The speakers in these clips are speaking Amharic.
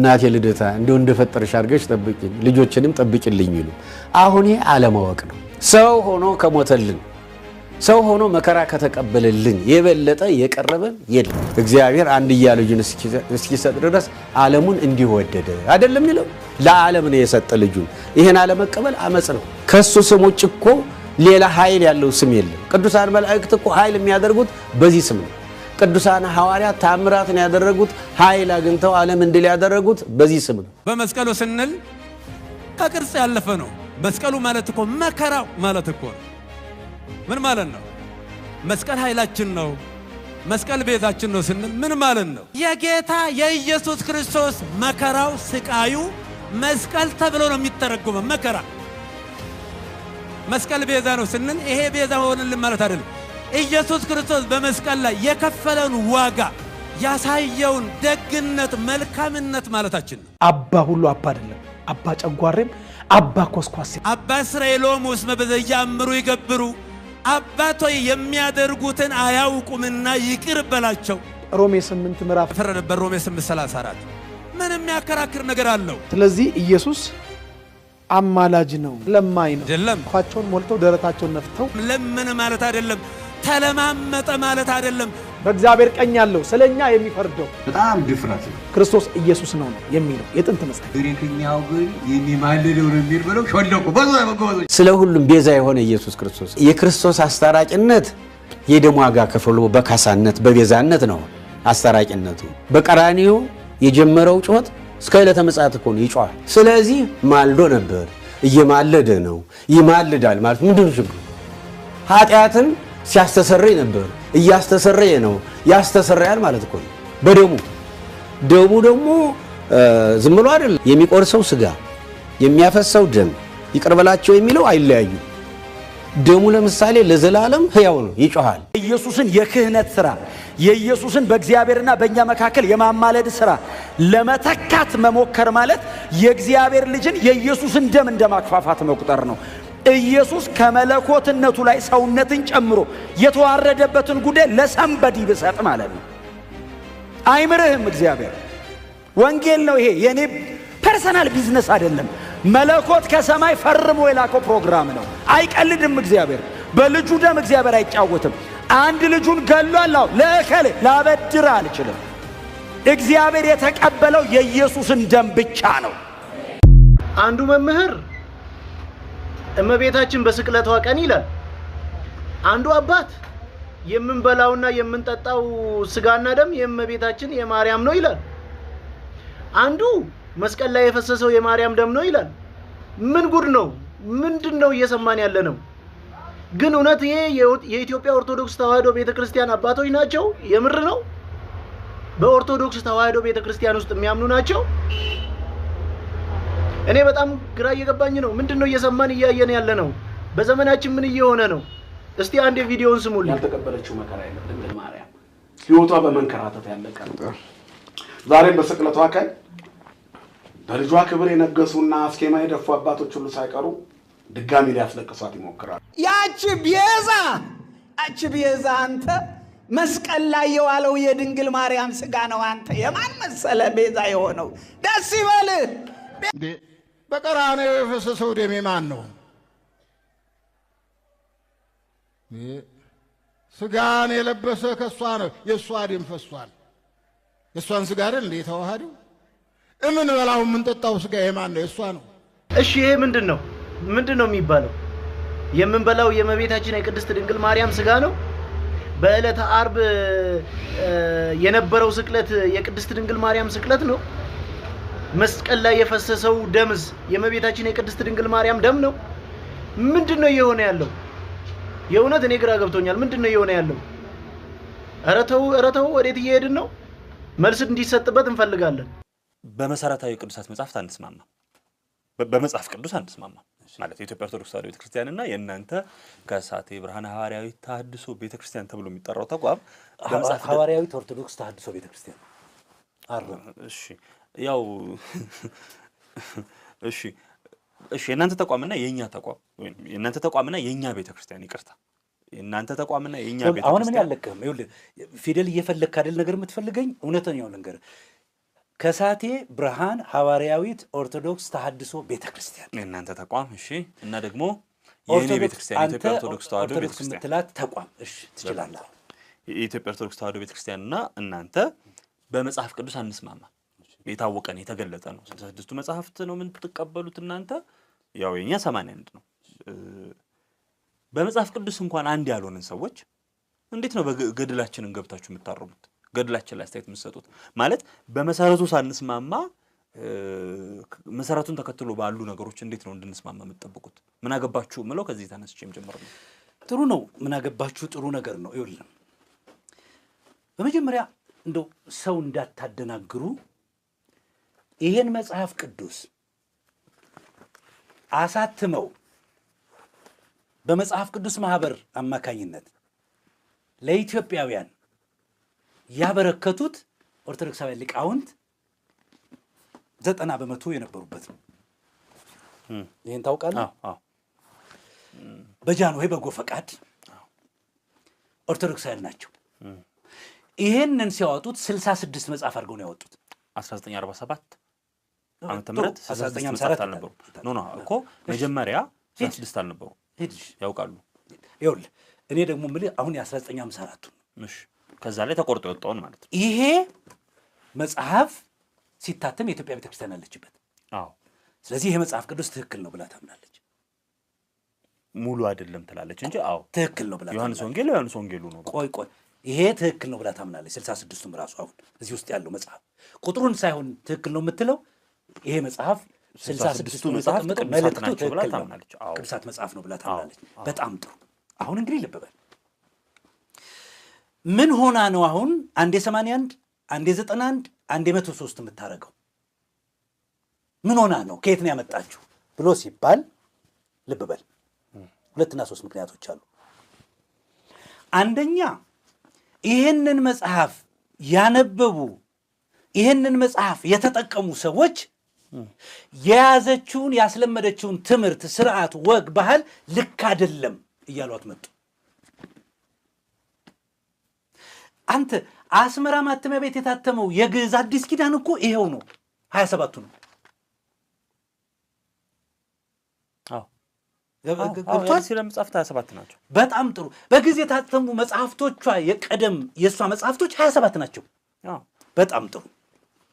እናቴ ልደታ እንደው እንደፈጠርሽ አድርገሽ ጠብቂኝ፣ ልጆችንም ጠብቂልኝ ይሉ። አሁን ይሄ አለማወቅ ነው። ሰው ሆኖ ከሞተልን፣ ሰው ሆኖ መከራ ከተቀበለልን የበለጠ የቀረበን የለም። እግዚአብሔር አንድያ ልጁን እስኪሰጥ ድረስ ዓለሙን እንዲወደደ አይደለም የሚለው፣ ለዓለም ነው የሰጠ ልጁን። ይሄን አለመቀበል አመጽ ነው። ከሱ ስም ውጭ እኮ ሌላ ኃይል ያለው ስም የለም። ቅዱሳን መላእክት እኮ ኃይል የሚያደርጉት በዚህ ስም ነው። ቅዱሳን ሐዋርያት ታምራትን ያደረጉት፣ ኃይል አግኝተው ዓለም እንድል ያደረጉት በዚህ ስም ነው። በመስቀሉ ስንል ከቅርጽ ያለፈ ነው። መስቀሉ ማለት እኮ መከራው ማለት እኮ ነው። ምን ማለት ነው? መስቀል ኃይላችን ነው። መስቀል ቤዛችን ነው ስንል ምን ማለት ነው? የጌታ የኢየሱስ ክርስቶስ መከራው፣ ስቃዩ መስቀል ተብሎ ነው የሚተረጎመው። መከራ መስቀል ቤዛ ነው ስንል ይሄ ቤዛ ሆነልን ማለት አይደለም። ኢየሱስ ክርስቶስ በመስቀል ላይ የከፈለውን ዋጋ፣ ያሳየውን ደግነት፣ መልካምነት ማለታችን ነው። አባ ሁሉ አባ አይደለም። አባ ጨጓሬም አባ ኮስኳሴ። አባ እስራኤሎሙ እስመ በዘያእምሩ ይገብሩ፣ አባቶይ የሚያደርጉትን አያውቁምና ይቅር በላቸው። ሮሜ 8 ምዕራፍ የፈረደበት ሮሜ 8:34 ምን የሚያከራክር ነገር አለው? ስለዚህ ኢየሱስ አማላጅ ነው፣ ለማኝ ነው። አይደለም። አፋቸውን ሞልተው ደረታቸውን ነፍተው ለምን ማለት አይደለም። ተለማመጠ ማለት አይደለም። በእግዚአብሔር ቀኝ ያለው ስለኛ የሚፈርደው በጣም ድፍረት ነው። ክርስቶስ ኢየሱስ ነው ነው የሚለው የጥንት መጽሐፍ። ግሪክኛው ግን የሚማልደው ነው የሚል ብለው ሾለኩ። በጎበዞች ስለ ሁሉም ቤዛ የሆነ ኢየሱስ ክርስቶስ፣ የክርስቶስ አስታራቂነት የደም ዋጋ ከፍሎ በካሳነት በቤዛነት ነው አስታራቂነቱ። በቀራንዮ የጀመረው ጩኸት እስከ ዕለተ ምጽአት እኮ ነው ይጮሃል። ስለዚህ ማልዶ ነበር፣ እየማለደ ነው፣ ይማልዳል ማለት ምንድን ነው ችግሩ? ኃጢአትን ሲያስተሰርይ ነበር፣ እያስተሰረየ ነው፣ ያስተሰርያል ማለት እኮ ነው። በደሙ፣ ደሙ ደግሞ ዝም ብሎ አይደለም። የሚቆርሰው ስጋ የሚያፈሰው ደም ይቅር በላቸው የሚለው አይለያዩም። ደሙ ለምሳሌ ለዘላለም ሕያው ነው፣ ይጮሃል። የኢየሱስን የክህነት ስራ፣ የኢየሱስን በእግዚአብሔርና በእኛ መካከል የማማለድ ስራ ለመተካት መሞከር ማለት የእግዚአብሔር ልጅን የኢየሱስን ደም እንደ ማክፋፋት መቁጠር ነው። ኢየሱስ ከመለኮትነቱ ላይ ሰውነትን ጨምሮ የተዋረደበትን ጉዳይ ለ somebody ብሰጥ ማለት ነው። አይምርህም እግዚአብሔር። ወንጌል ነው ይሄ፣ የኔ personal business አይደለም። መለኮት ከሰማይ ፈርሞ የላከው ፕሮግራም ነው። አይቀልድም እግዚአብሔር። በልጁ ደም እግዚአብሔር አይጫወትም። አንድ ልጁን ገሏል። አዎ፣ ለእከሌ ላበድር አልችልም። እግዚአብሔር የተቀበለው የኢየሱስን ደም ብቻ ነው። አንዱ መምህር እመቤታችን በስቅለቷ ቀን ይላል። አንዱ አባት የምንበላውና የምንጠጣው ስጋና ደም የእመቤታችን የማርያም ነው ይላል። አንዱ መስቀል ላይ የፈሰሰው የማርያም ደም ነው ይላል። ምን ጉድ ነው? ምንድን ነው እየሰማን ያለ ነው? ግን እውነት ይሄ የኢትዮጵያ ኦርቶዶክስ ተዋሕዶ ቤተክርስቲያን አባቶች ናቸው? የምር ነው? በኦርቶዶክስ ተዋሕዶ ቤተክርስቲያን ውስጥ የሚያምኑ ናቸው? እኔ በጣም ግራ እየገባኝ ነው። ምንድን ነው እየሰማን እያየን ያለ ነው? በዘመናችን ምን እየሆነ ነው? እስቲ አንድ የቪዲዮውን ስሙልኝ። ያልተቀበለችው መከራ የለም። ድንግል ማርያም ሕይወቷ በመንከራተት ያለቀ ነው። ዛሬም በስቅለቷ ቀን በልጇ ክብር የነገሱና አስኬማ የደፉ አባቶች ሁሉ ሳይቀሩ ድጋሚ ሊያስለቅሷት ይሞክራሉ። ያቺ ቤዛ፣ ያቺ ቤዛ አንተ መስቀል ላይ የዋለው የድንግል ማርያም ስጋ ነው። አንተ የማን መሰለ ቤዛ የሆነው? ደስ ይበልህ። እንዴ፣ በቀራንዮ የፈሰሰው ደም የማን ነው? ስጋን የለበሰ ከእሷ ነው። የእሷ ደም ፈሷል። የእሷን ስጋ አይደል እንዴ የተዋሃደው? እምንበላው የምንጠጣው ስጋ የማን ነው? የእሷ ነው። እሺ ይሄ ምንድን ነው? ምንድን ነው የሚባለው? የምንበላው የእመቤታችን የቅድስት ድንግል ማርያም ስጋ ነው? በዕለተ አርብ የነበረው ስቅለት የቅድስት ድንግል ማርያም ስቅለት ነው? መስቀል ላይ የፈሰሰው ደምስ የእመቤታችን የቅድስት ድንግል ማርያም ደም ነው? ምንድን ነው እየሆነ ያለው? የእውነት እኔ ግራ ገብቶኛል። ምንድን ነው እየሆነ ያለው? ኧረ ተው፣ ኧረ ተው፣ ወዴት እየሄድን ነው? መልስ እንዲሰጥበት እንፈልጋለን። በመሰረታዊ ቅዱሳት መጽሐፍት አንስማማ። በመጽሐፍ ቅዱስ አንስማማ። ማለት የኢትዮጵያ ኦርቶዶክስ ተዋሕዶ ቤተክርስቲያንና የእናንተ ከሳቴ ብርሃነ ሐዋርያዊ ተሐድሶ ቤተክርስቲያን ተብሎ የሚጠራው ተቋም በመጽሐፍ ሐዋርያዊት ኦርቶዶክስ ተሐድሶ ቤተክርስቲያን አረ እሺ፣ ያው እሺ፣ የእናንተ ተቋምና የኛ ተቋም ወይም የእናንተ ተቋምና የኛ ቤተክርስቲያን፣ ይቅርታ፣ የእናንተ ተቋምና የኛ አሁንም እኔ ቤተክርስቲያን አልለቅህም። ይኸውልህ፣ ፊደል እየፈለግክ አይደል ነገር የምትፈልገኝ? እውነተኛው ልንገርህ፣ ከሳቴ ብርሃን ሐዋርያዊት ኦርቶዶክስ ተሐድሶ ቤተክርስቲያን የእናንተ ተቋም፣ እሺ። እና ደግሞ የእኔ ቤተክርስቲያን የኢትዮጵያ ኦርቶዶክስ ተዋሕዶ ቤተክርስቲያን የምትላት ተቋም፣ እሺ፣ ትችላለህ። የኢትዮጵያ ኦርቶዶክስ ተዋሕዶ ቤተክርስቲያን እና እናንተ በመጽሐፍ ቅዱስ አንስማማ። የታወቀ ነው፣ የተገለጠ ነው። 66ቱ መጽሐፍት ነው የምትቀበሉት እናንተ፣ ያው የኛ 81 ነው። በመጽሐፍ ቅዱስ እንኳን አንድ ያልሆንን ሰዎች እንዴት ነው በገድላችንን ገብታችሁ የምታርሙት? ገድላችን ላይ አስተያየት የምትሰጡት? ማለት በመሰረቱ ሳንስማማ መሰረቱን ተከትሎ ባሉ ነገሮች እንዴት ነው እንድንስማማ የምትጠብቁት? ምን አገባችሁ ምለው ከዚህ ተነስቼም ጭምር ነው። ጥሩ ነው። ምን አገባችሁ ጥሩ ነገር ነው። ይኸውልህ በመጀመሪያ እንደው ሰው እንዳታደናግሩ ይሄን መጽሐፍ ቅዱስ አሳትመው በመጽሐፍ ቅዱስ ማህበር አማካኝነት ለኢትዮጵያውያን ያበረከቱት ኦርቶዶክሳውያን ሊቃውንት 90% የነበሩበት ነው። ይሄን ታውቃለህ? በጃንሆይ በጎ ፈቃድ ኦርቶዶክሳውያን ናቸው። ይሄንን ሲያወጡት 66 መጽሐፍ አድርገው ነው ያወጡት። 1947 ዓመተ ምህረት 66 መጽሐፍ አልነበሩም። No no እኮ መጀመሪያ 66 አልነበሩም። ያውቃሉ። ይኸውልህ እኔ ደግሞ የምልህ አሁን የ1954 እሺ፣ ከዛ ላይ ተቆርጦ የወጣውን ማለት ነው። ይሄ መጽሐፍ ሲታተም የኢትዮጵያ ቤተክርስቲያን አለችበት። አዎ። ስለዚህ ይሄ መጽሐፍ ቅዱስ ትክክል ነው ብላ ታምናለች። ሙሉ አይደለም ትላለች እንጂ አዎ ትክክል ነው ብላ ዮሐንስ ወንጌል ዮሐንስ ወንጌሉ ነው። ቆይ ቆይ ይሄ ትክክል ነው ብላ ታምናለች። 66ቱም ራሱ አሁን እዚህ ውስጥ ያለው መጽሐፍ ቁጥሩን ሳይሆን ትክክል ነው የምትለው ይሄ መጽሐፍ 66ቱ መጽሐፍ መልእክቱ ትክክል ነው፣ ቅዱሳት መጽሐፍ ነው ብላ ታምናለች። በጣም ጥሩ። አሁን እንግዲህ ልብ በል ምን ሆና ነው አሁን አንዴ 81 አንዴ 91 አንዴ 103 የምታረገው? ምን ሆና ነው? ከየት ነው ያመጣችሁ ብሎ ሲባል ልብ በል ሁለትና ሶስት ምክንያቶች አሉ። አንደኛ ይሄንን መጽሐፍ ያነበቡ ይሄንን መጽሐፍ የተጠቀሙ ሰዎች የያዘችውን ያስለመደችውን ትምህርት፣ ስርዓት፣ ወግ፣ ባህል ልክ አይደለም እያሏት መጡ። አንተ አስመራ ማተሚያ ቤት የታተመው የግዕዝ አዲስ ኪዳን እኮ ይሄው ነው፣ 27ቱ ነው። አዎ ገብቷል። መጽሐፍት 27 ናቸው። በጣም ጥሩ። በግዕዝ የታተሙ መጽሐፍቶቿ የቀደም የእሷ መጽሐፍቶች 27 ናቸው። በጣም ጥሩ።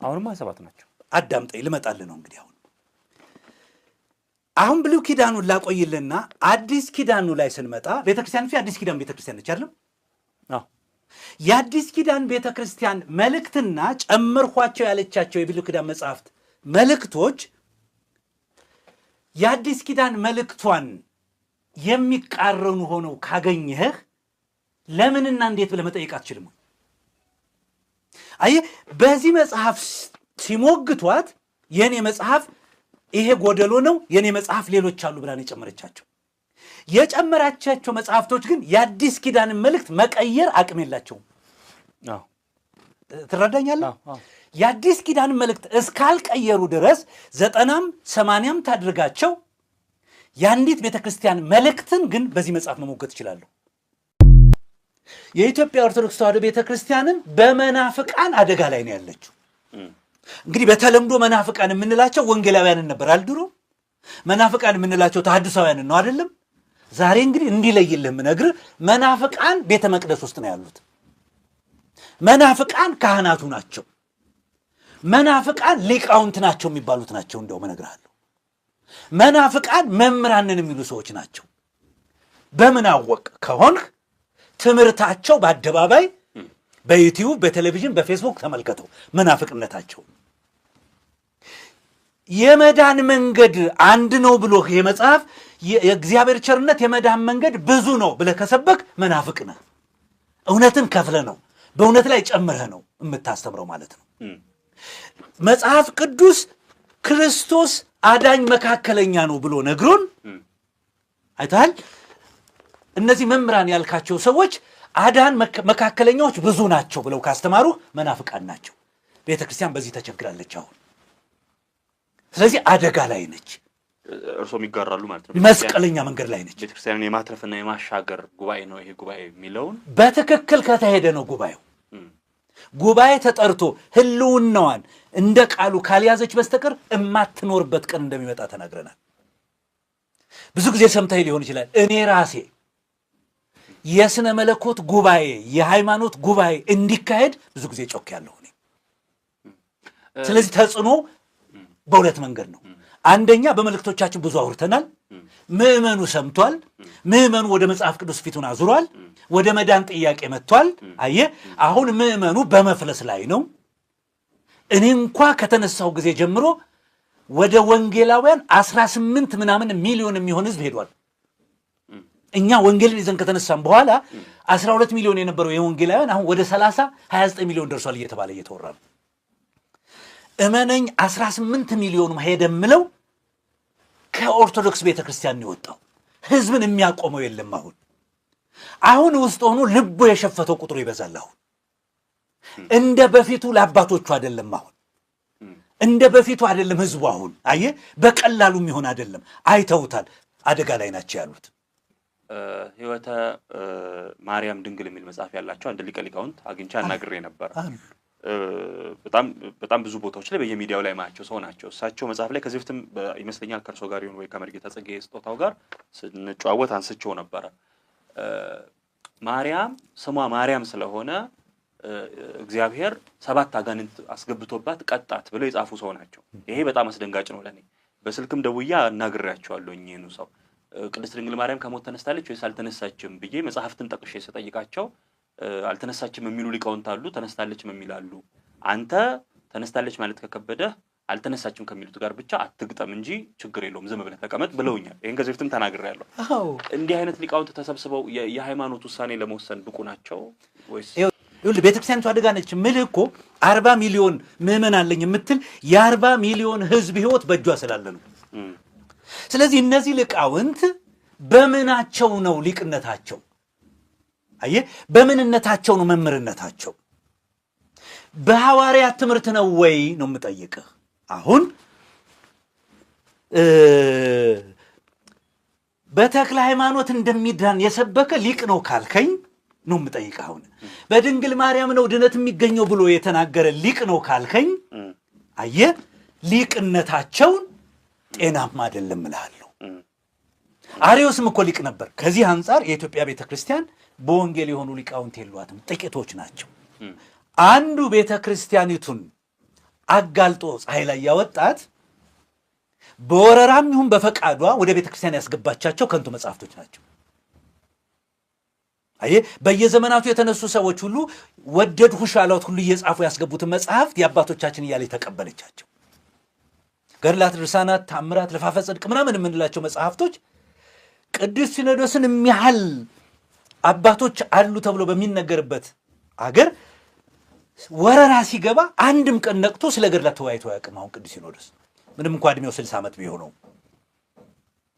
አሁንም 27 ናቸው። አዳምጠኝ፣ ልመጣልህ ነው እንግዲህ። አሁን ብሉይ ኪዳኑን ላቆይልና አዲስ ኪዳኑ ላይ ስንመጣ ቤተክርስቲያን ፊ አዲስ ኪዳን ቤተክርስቲያን ነች አይደለም? አዎ። የአዲስ ኪዳን ቤተክርስቲያን መልእክትና ጨመርኳቸው ያለቻቸው የብሉይ ኪዳን መጽሐፍት መልእክቶች የአዲስ ኪዳን መልእክቷን የሚቃረኑ ሆነው ካገኘህ ለምንና እንዴት ብለህ መጠየቅ አትችልም። አየህ፣ በዚህ መጽሐፍ ሲሞግቷት የኔ መጽሐፍ ይሄ ጎደሎ ነው፣ የኔ መጽሐፍ ሌሎች አሉ ብላ ነው የጨመረቻቸው። የጨመራቻቸው መጽሐፍቶች ግን የአዲስ ኪዳንን መልእክት መቀየር አቅም የላቸውም። ትረዳኛለህ? የአዲስ ኪዳን መልእክት እስካልቀየሩ ድረስ 90ም 80ም ታድርጋቸው የአንዲት ቤተክርስቲያን መልእክትን ግን በዚህ መጽሐፍ መሞገት ይችላሉ። የኢትዮጵያ ኦርቶዶክስ ተዋሕዶ ቤተክርስቲያንን በመናፍቃን አደጋ ላይ ነው ያለችው። እንግዲህ በተለምዶ መናፍቃን የምንላቸው ወንጌላውያንን ነበር አልድሮ። መናፍቃን የምንላቸው ተሐድሳውያንን ነው አይደለም? ዛሬ እንግዲህ እንዲለይልህ የምነግርህ መናፍቃን ቤተ መቅደስ ውስጥ ነው ያሉት። መናፍቃን ካህናቱ ናቸው። መናፍቃን ሊቃውንት ናቸው የሚባሉት ናቸው። እንደው እነግርሃለሁ፣ መናፍቃን መምህራንን የሚሉ ሰዎች ናቸው። በምን አወቅ ከሆንክ ትምህርታቸው በአደባባይ በዩቲዩብ፣ በቴሌቪዥን፣ በፌስቡክ ተመልከተው መናፍቅነታቸው። የመዳን መንገድ አንድ ነው ብሎ ይሄ መጽሐፍ የእግዚአብሔር ቸርነት የመዳን መንገድ ብዙ ነው ብለህ ከሰበክ መናፍቅ ነህ። እውነትን ከፍለህ ነው፣ በእውነት ላይ ጨምረህ ነው የምታስተምረው ማለት ነው። መጽሐፍ ቅዱስ ክርስቶስ አዳኝ መካከለኛ ነው ብሎ ነግሮን አይተሃል። እነዚህ መምህራን ያልካቸው ሰዎች አዳን መካከለኛዎች ብዙ ናቸው ብለው ካስተማሩ መናፍቃን ናቸው። ቤተክርስቲያን በዚህ ተቸግራለች አሁን። ስለዚህ አደጋ ላይ ነች። እርሶም ይጋራሉ ማለት ነው። መስቀለኛ መንገድ ላይ ነች። ቤተክርስቲያንን የማትረፍና የማሻገር ጉባኤ ነው ይሄ ጉባኤ የሚለውን በትክክል ከተሄደ ነው ጉባኤው። ጉባኤ ተጠርቶ ህልውናዋን እንደ ቃሉ ካልያዘች በስተቀር እማትኖርበት ቀን እንደሚመጣ ተናግረናል። ብዙ ጊዜ ሰምተህ ሊሆን ይችላል። እኔ ራሴ የስነ መለኮት ጉባኤ የሃይማኖት ጉባኤ እንዲካሄድ ብዙ ጊዜ ጮኬያለሁ እኔ። ስለዚህ ተጽዕኖ በሁለት መንገድ ነው። አንደኛ በመልእክቶቻችን ብዙ አውርተናል። ምዕመኑ ሰምቷል። ምዕመኑ ወደ መጽሐፍ ቅዱስ ፊቱን አዙሯል። ወደ መዳን ጥያቄ መጥቷል። አየህ፣ አሁን ምዕመኑ በመፍለስ ላይ ነው። እኔ እንኳ ከተነሳው ጊዜ ጀምሮ ወደ ወንጌላውያን 18 ምናምን ሚሊዮን የሚሆን ህዝብ ሄዷል። እኛ ወንጌልን ይዘን ከተነሳን በኋላ 12 ሚሊዮን የነበረው የወንጌላውያን አሁን ወደ 30 29 ሚሊዮን ደርሷል እየተባለ እየተወራ ነው። እመነኝ 18 ሚሊዮንም ሄደ ምለው ከኦርቶዶክስ ቤተክርስቲያን ነው የወጣው። ህዝብን የሚያቆመው የለም። አሁን ውስጥ ሆኖ ልቡ የሸፈተው ቁጥሩ ይበዛል። አሁን እንደ በፊቱ ለአባቶቹ አይደለም። አሁን እንደ በፊቱ አይደለም ህዝቡ። አሁን አየህ፣ በቀላሉ የሚሆን አይደለም። አይተውታል። አደጋ ላይ ናቸው ያሉት። ህይወተ ማርያም ድንግል የሚል መጽሐፍ ያላቸው አንድ ሊቀ ሊቃውንት አግኝቼ አናግሬ ነበር። በጣም በጣም ብዙ ቦታዎች ላይ በየሚዲያው ላይ ማያቸው ሰው ናቸው። እሳቸው መጽሐፍ ላይ ከዚህ በፊትም ይመስለኛል ከእርሶ ጋር ይሁን ወይ ከመርጌታ ጽጌ ስጦታው ጋር ስንጨዋወት አንስቼው ነበረ። ማርያም ስሟ ማርያም ስለሆነ እግዚአብሔር 7 አጋንንት አስገብቶባት ቀጣት ብለው የጻፉ ሰው ናቸው። ይሄ በጣም አስደንጋጭ ነው ለኔ። በስልክም ደውዬ አናግሬያቸዋለሁ እኚህኑ ሰው። ቅድስት ድንግል ማርያም ከሞት ተነስታለች ወይስ አልተነሳችም ብዬ መጽሐፍትን ጠቅሼ ስጠይቃቸው አልተነሳችም የሚሉ ሊቃውንት አሉ፣ ተነስታለችም የሚላሉ። አንተ ተነስታለች ማለት ከከበደህ አልተነሳችም ከሚሉት ጋር ብቻ አትግጠም እንጂ ችግር የለውም ዝም ብለህ ተቀመጥ ብለውኛል። ይሄን ከዚህ በፊትም ተናግሬያለሁ። እንዲህ አይነት ሊቃውንት ተሰብስበው የሃይማኖት ውሳኔ ለመወሰን ብቁ ናቸው ወይስ? ይኸውልህ፣ ቤተክርስቲያኒቱ አደጋ ነች የምልህ እኮ 40 ሚሊዮን ምዕመን አለኝ የምትል የ40 ሚሊዮን ህዝብ ህይወት በእጇ ስላለ ነው። ስለዚህ እነዚህ ሊቃውንት በምናቸው ነው ሊቅነታቸው? አየህ፣ በምንነታቸው ነው መምህርነታቸው? በሐዋርያት ትምህርት ነው ወይ ነው የምጠይቅህ። አሁን በተክለ ሃይማኖት እንደሚዳን የሰበከ ሊቅ ነው ካልከኝ ነው የምጠይቅህ። አሁን በድንግል ማርያም ነው ድነት የሚገኘው ብሎ የተናገረ ሊቅ ነው ካልከኝ፣ አየህ፣ ሊቅነታቸውን ጤናማ አይደለም እልሃለሁ። አርዮስም እኮ ሊቅ ነበር። ከዚህ አንጻር የኢትዮጵያ ቤተክርስቲያን በወንጌል የሆኑ ሊቃውንት የሏትም፣ ጥቂቶች ናቸው። አንዱ ቤተክርስቲያኒቱን አጋልጦ ፀሐይ ላይ ያወጣት በወረራም ይሁን በፈቃዷ ወደ ቤተክርስቲያን ያስገባቻቸው ከንቱ መጽሐፍቶች ናቸው። አየህ፣ በየዘመናቱ የተነሱ ሰዎች ሁሉ ወደድሁሽ ያሏት ሁሉ እየጻፉ ያስገቡትን መጽሐፍት የአባቶቻችን እያለ የተቀበለቻቸው ገድላት፣ ድርሳናት፣ ታምራት፣ ልፋፈ ጽድቅ ምናምን የምንላቸው መጽሐፍቶች ቅዱስ ሲኖዶስን የሚያህል አባቶች አሉ ተብሎ በሚነገርበት አገር ወረራ ሲገባ አንድም ቀን ነቅቶ ስለ ገድላት ተወያይቶ አያውቅም። አሁን ቅዱስ ሲኖዶስ ምንም እንኳ እድሜው 60 ዓመት ቢሆነው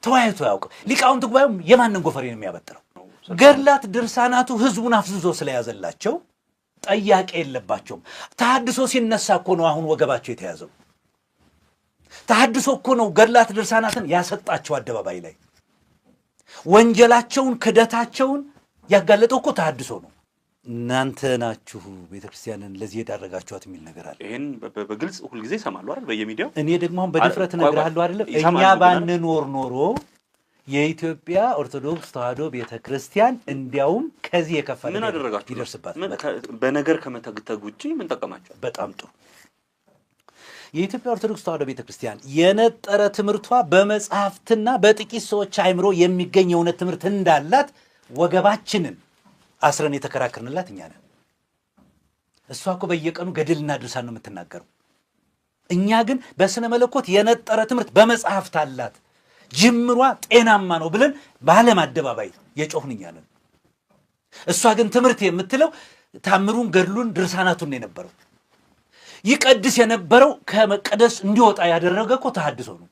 ተወያይቶ አያውቅም። ሊቃውንት ጉባኤው የማንን ጎፈሬ ነው የሚያበጥረው? ገድላት ድርሳናቱ ህዝቡን አፍዝዞ ስለያዘላቸው ጠያቄ የለባቸውም። ተሐድሶ ሲነሳ እኮ ነው አሁን ወገባቸው የተያዘው። ተሐድሶ እኮ ነው ገድላት ድርሳናትን ያሰጣቸው አደባባይ ላይ። ወንጀላቸውን ክደታቸውን ያጋለጠው እኮ ተሐድሶ ነው። እናንተ ናችሁ ቤተክርስቲያንን ለዚህ የዳረጋችኋት የሚል ነገር አለ። ይሄን በግልጽ ሁል ጊዜ ይሰማሉ አይደል? በየሚዲያው። እኔ ደግሞ አሁን በድፍረት እነግርሃለሁ አይደለም፣ እኛ ባንኖር ኖሮ የኢትዮጵያ ኦርቶዶክስ ተዋሕዶ ቤተክርስቲያን እንዲያውም ከዚህ የከፋ ምን አደረጋችሁ ይደርስባት። በነገር ከመተግተግ ውጪ ምን ጠቀማችሁ? በጣም ጥሩ። የኢትዮጵያ ኦርቶዶክስ ተዋሕዶ ቤተክርስቲያን የነጠረ ትምህርቷ በመጽሐፍትና በጥቂት ሰዎች አይምሮ የሚገኝ የእውነት ትምህርት እንዳላት ወገባችንን አስረን የተከራከርንላት እኛ ነን። እሷ እኮ በየቀኑ ገድልና ድርሳን ነው የምትናገረው። እኛ ግን በስነ መለኮት የነጠረ ትምህርት በመጽሐፍት አላት፣ ጅምሯ ጤናማ ነው ብለን በዓለም አደባባይ የጮህን እኛ ነን። እሷ ግን ትምህርት የምትለው ታምሩን፣ ገድሉን፣ ድርሳናቱን ነው የነበረው። ይቀድስ የነበረው ከመቀደስ እንዲወጣ ያደረገ እኮ ተሐድሶ ነው።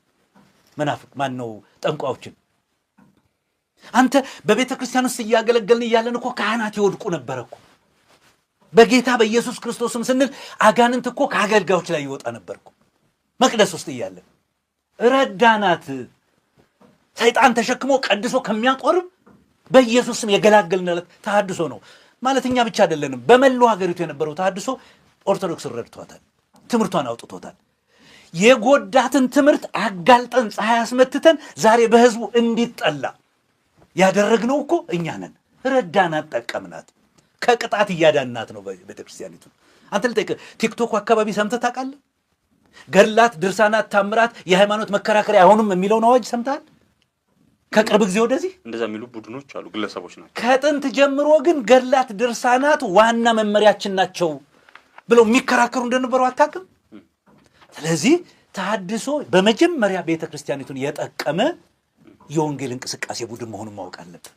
መናፍቅ ማን ነው? ጠንቋዮችን። አንተ በቤተ ክርስቲያን ውስጥ እያገለገልን እያለን እኮ ካህናት ይወድቁ ነበር እኮ። በጌታ በኢየሱስ ክርስቶስም ስንል አጋንንት እኮ ከአገልጋዮች ላይ ይወጣ ነበር እኮ መቅደስ ውስጥ እያለን። ረዳናት። ሰይጣን ተሸክሞ ቀድሶ ከሚያቆርብ በኢየሱስ ስም የገላገልንለት ተሐድሶ ነው። ማለት እኛ ብቻ አይደለንም። በመላው ሀገሪቱ የነበረው ተሐድሶ ኦርቶዶክስን ረድቷታል፣ ትምህርቷን አውጥቶታል። የጎዳትን ትምህርት አጋልጠን ፀሐይ አስመትተን ዛሬ በህዝቡ እንዲጠላ ያደረግነው እኮ እኛ ነን። ረዳናት፣ ጠቀምናት፣ ከቅጣት እያዳናት ነው ቤተክርስቲያኒቱ። አንተ ልጠይቅህ፣ ቲክቶኩ አካባቢ ሰምተህ ታውቃለህ? ገድላት፣ ድርሳናት፣ ታምራት የሃይማኖት መከራከሪያ አይሆኑም የሚለውን አዋጅ ሰምተሃል? ከቅርብ ጊዜ ወደዚህ እንደዛ የሚሉ ቡድኖች አሉ፣ ግለሰቦች ናቸው። ከጥንት ጀምሮ ግን ገድላት፣ ድርሳናት ዋና መመሪያችን ናቸው ብለው የሚከራከሩ እንደነበሩ አታውቅም? ስለዚህ ተሐድሶ በመጀመሪያ ቤተ ክርስቲያኒቱን የጠቀመ የወንጌል እንቅስቃሴ ቡድን መሆኑን ማወቅ አለብን።